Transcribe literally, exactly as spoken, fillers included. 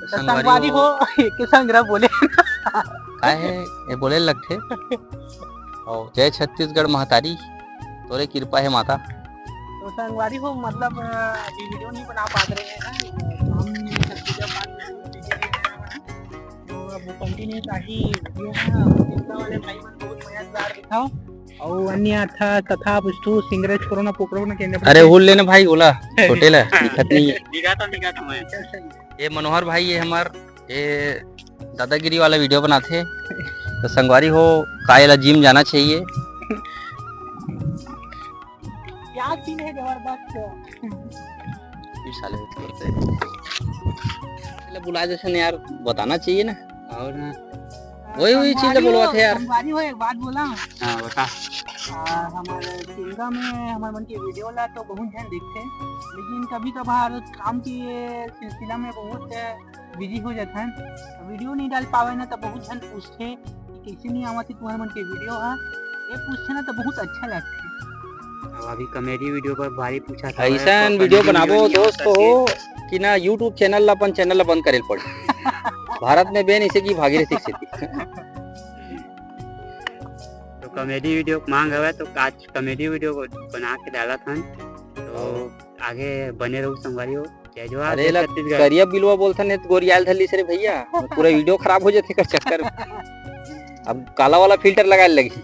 तो संगवारी संगवारी हो। हो, के संगरा बोले। काय है, ये बोले लगथे। और जय छत्तीसगढ़ महतारी, तोरे कृपा है माता। तो संगवारी हो, मतलब, अभी वीडियो नहीं बना पा रहे हैं, काम में सब चीज़ें बात में बहुत बिजी रह रहे हैं। तो अब कंटिन्यू ताकि वीडियो में पिछला वाले भाई मन बहुत मजेदार दिखाओ। और अन्य था कथा पुस्तु सिंगरेज कोरोना पोकरो ने केंद्र अरे, हुल लेना भाई, ओला, छोटे ला, दिखत नहीं है। दिखा तो, दिखा तो मैं। ये मनोहर भाई, ये हमार, ये दादागिरी वाला वीडियो बनाथे। तो संगवारी हो, का एला जिम जाना चाहिए? क्या सीन है जबरदस्त? ये साले भी करते हैं। एला बुला जैसे ने यार, बताना चाहिए ना। और ना, वही, वही चीज ला संगवारी हो, बोलवाथे यार। संगवारी हो, एक बात बोला। हाँ, बता। आ, हमारे सिमगा में हमारे मन के वीडियो ला तो बहुत झन देखथे, लेकिन कभी कभार काम के सिलसिला में बहुत बिजी हो जाथन, वीडियो नहीं डाल पावे ना, तो बहुत झन पूछथे कि कैसे नहीं आवत हे तुम्हारे मन के वीडियो हा। ये पूछथे ना, तो बहुत अच्छा लगथे। अब अभी कॉमेडी वीडियो पर भारी पूछा था, ऐसा तो वीडियो कॉमेडी बनाबो वीडियो नहीं दोस्त आवत हो हे। कि ना YouTube चैनल ला, अपन चैनल ला बंद करे पड़े। भारत में बैन इसे की भागीरथी सेती। तो कॉमेडी वीडियो मांग हवे, तो आज कॉमेडी वीडियो बना के डालत हन। तो आगे बने रहू संगवारी हो। जय जोहार, अरे जय ला छत्तीसगढ़। करिया बिलवा बोलथन, नहीं तो गोरियाल धरली से रे भैया, पूरा वीडियो खराब हो जाथे कर चक्कर में। अब काला वाला फिल्टर लगाए लगही।